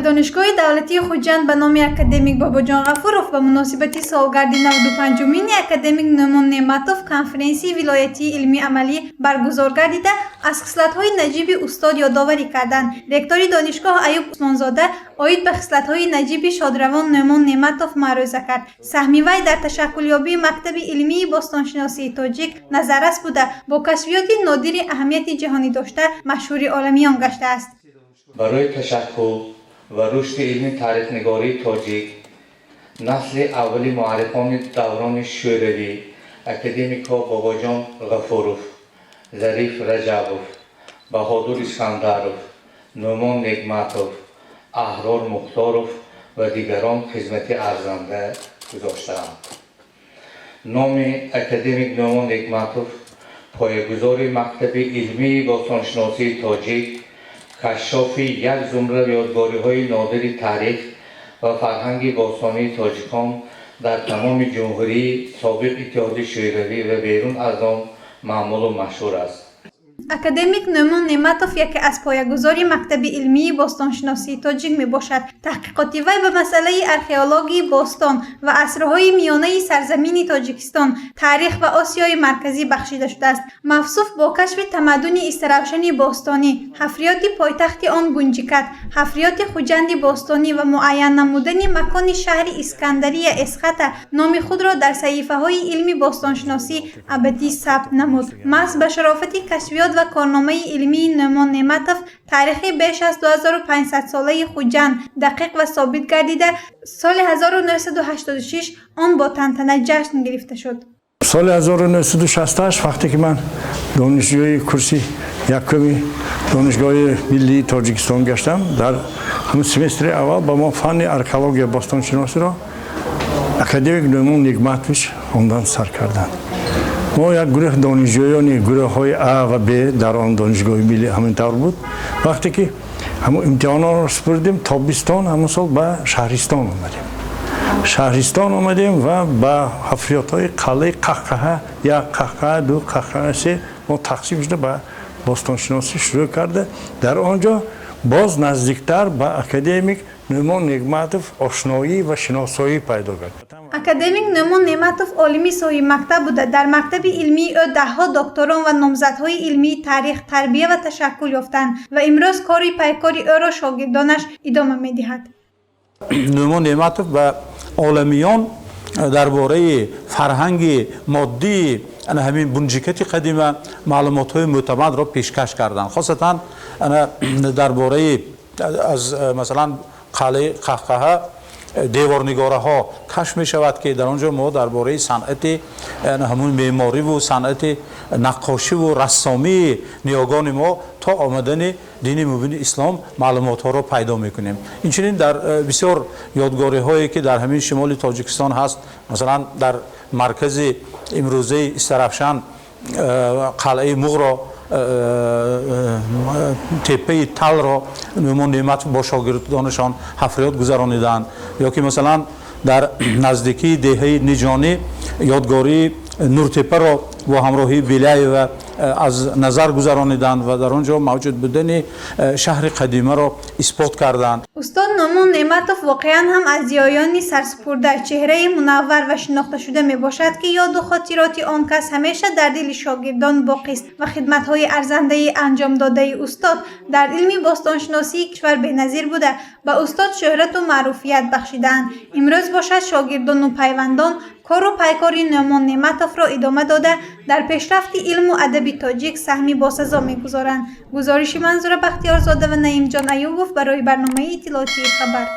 Дар Донишгоҳи давлатии Хуҷанд ба номи академик Бобоҷон Ғафуров ба муносибати солгарди 95-умини академик Нӯъмон Неъматов конференсияи вилоятии илмӣ-амалӣ баргузор гардида, аз хислатҳои наҷиби устод ёдоварӣ карданд. Ректори донишгоҳ Аюб Усмонзода оид ба хислатҳои наҷиби шодравон Нӯъмон Неъматов маърӯза кард. Саҳми вай дар ташаккулёбии мактаби илмии бостоншиносии тоҷик назаррас буда, бо кашфиёти нодири аҳамияти ҷаҳонӣ дошта, машҳури оламиён гаштааст. Барои ташаккул ва рушди илми таърихнигории тоҷик насли аввали муаррихони даврони шӯравӣ, академикҳо Бобоҷон Ғафуров, Зариф Раҷабов, Баҳодур Искандаров, Нӯъмон Неъматов, Аҳрор Мухторов ва дигарон хизмати арзанда гузоштаанд. Номи академик Нӯъмон Неъматов, поягузори мактаби илмии бостоншиносии тоҷик, кашшофи як зумра ёдгориҳои нодири таърих ва фарҳанги бостонии тоҷикон дар тамоми ҷумҳурии собиқ Иттиҳоди Шӯравӣ ва берун аз он маъмулу машҳур аст. Академик Нӯъмон Неъматов яке аз поягузори мактаби илмии бостоншиносии тоҷик мебошад. Таҳқиқоти вай ба масъалаи археологияи бостон ва асрҳои миёнаи сарзамини Тоҷикистон, таърих ва Осиёи Марказӣ бахшида шудааст. Мавсуф бо кашфи тамаддуни Истаравшани бостонӣ, ҳафриёти пойтахти он Гунҷикат, ҳафриёти Хуҷанди бостонӣ ва муайян намудани макони шаҳри Искандария Эсхата номи худро дар саҳифаҳои илми бостоншиносӣ абадӣ сабт намуд. Маҳз ба шарофати кашфиёт ва корномаи илмии Нӯъмон Неъматов таърихи беш аз 2500-солаи Хуҷанд дақиқ ва собит гардида, соли 1986 он бо тантана ҷашн гирифта шуд. Соли 1968, вақте ки ман донишҷӯи курси якуми Донишгоҳи миллии Тоҷикистон гаштам, дар ҳамун семестри аввал ба мо фанни археология, бостоншиносиро академик Нӯъмон Неъматович хондан сар карданд. Мо як гурӯҳ донишҷӯёни гурӯҳҳои А ва Б дар он Донишгоҳи миллӣ ҳамин тавр буд. Вақте ки ҳамун имтиҳонҳоро супурдем, тобистон ҳамун сол ба шаҳристон омадем. Ва ба ҳафриётҳои қалъаи Қаҳқаҳа як, Қаҳқаҳа ду, Қаҳқаҳа се мо тақсим шуда, ба бостоншиносӣ шурӯъ карда, дар он ҷо боз наздиктар ба академик Нӯъмон Неъматов ошноӣ ва шиносоӣ пайдо кард. Академик Нӯъмон Неъматов олими соҳибмактаб буда, дар мактаби илмии ӯ даҳҳо докторон ва номзадҳои илмии таърих, тарбия ва ташаккул ёфтанд ва имрӯз кори пайкори ӯро шогирдонаш идома медиҳад. Нӯъмон Неъматов ба оламиён дар бораи фарҳанги моддии ҳамин Бунҷикати қадима маълумотҳои мӯътамадро пешкаш карданд, хосатан дар бораи аз масалан қалъаи Қаҳқаҳа деворнигораҳо кашф мешавад, ки дар он ҷо мо дар бораи санъати ҳамун меъмориву санъати наққошиву рассомии ниёгони мо то омадани дини мубини ислом маълумотҳоро пайдо мекунем. Инчунин дар бисёр ёдгориҳое, ки дар ҳамин шимоли Тоҷикистон ҳаст, масалан дар маркази имрӯзаи Истарафшан қалъаи Муғро, теппаи Талро Нӯъмон Неъмат бо шогирдонашон ҳафриёт гузарониданд ё ки масалан дар наздикии деҳаи Ниҷонӣ ёдгории Нуртепаро бо ҳамроҳии Беляева аз назар гузарониданд ва дар он ҷо мавҷуд будани шаҳри қадимаро исбот карданд. Устод Нӯъмон Неъматов воқеан ҳам аз зиёёни сарсупурда, чеҳраи мунаввар ва шинохташуда мебошад, ки ёду хотироти он кас ҳамеша дар дили шогирдон боқист ва хидматҳои арзандаи анҷомдодаи устод дар илми бостоншиносии кишвар беназир буда, ба устод шӯҳрату маъруфият бахшидаанд. Имрӯз бошад, шогирдону пайвандон кору пайкори Нӯъмон Неъматовро идома дода, дар пешрафти илму адаби тоҷик саҳми босазо мегузоранд. Гузориши Манзура Бахтиёрзода ва Наимҷон Аюбов барои барномаи иттилоотии «Хабар».